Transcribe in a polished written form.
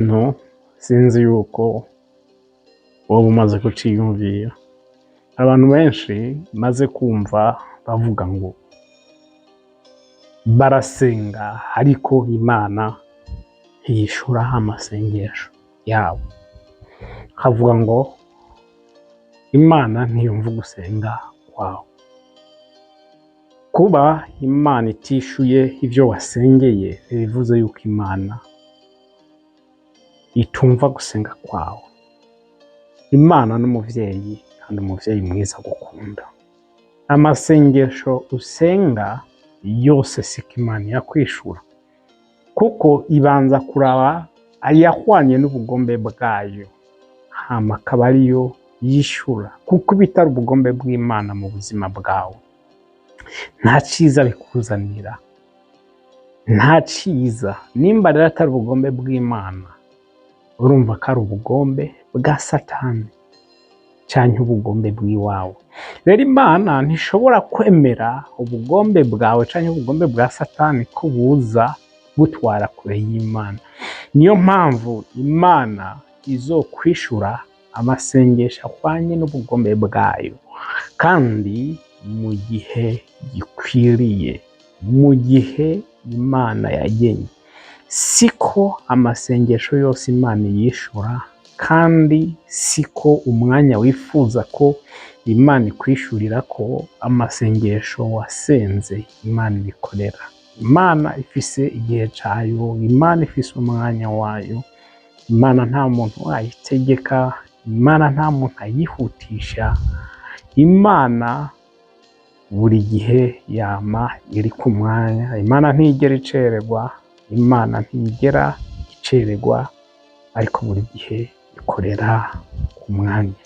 No, sinzi yuko woba umaze kuciyumvira. Abantu benshi maze kumva bavuga ngo barasenga ariko Imana ntiyishura amasengesho yabo. Akavuga ngo Imana ntiyumva ugusenga kwawe. Kuba Imana itishuye ivyo wasengeye ntibivuze yuko Imana itumva gusenga kwawe. Imana n'umuvyeyi kandi umuvyeyi mwiza agukunda. Amasengesho usenga yose siko Imana iyakwishura, kuko ibanza kuraba ayahwanye n'ubugombe bwayo, hama akaba ariyo yishura, kuko ibitari ubugombe bw'Imana mu buzima bwawe nta ciza bikuzanira, nta ciza. Nimba rero atari ubugombe bw'Imana, urumva ko ari ubugombe bwa Satani canke ubugombe bw'iwawe. Rero Imana ntishobora kwemera ubugombe bwawe canke ubugombe bwa Satani ko buza butwara kure y'Imana. Niyo mpamvu Imana izokwishura amasengesho ahwanye n'ubugombe bwayo, kandi mu gihe gikwiriye, mu gihe Imana yagenye. Siko amasengesho yose Imana iyishura, kandi siko umwanya wifuza ko Imana ikwishurira ko amasengesho wasenze Imana ibikorera. Imana ifise igihe cayo, Imana ifise umwanya wayo, Imana nta muntu ayitegeka, Imana nta muntu ayihutisha, Imana buri gihe yama iri ku mwanya, Imana ntigera icererwa, Imana ntigera icererwa, ariko buri gihe ikorera ku mwanya.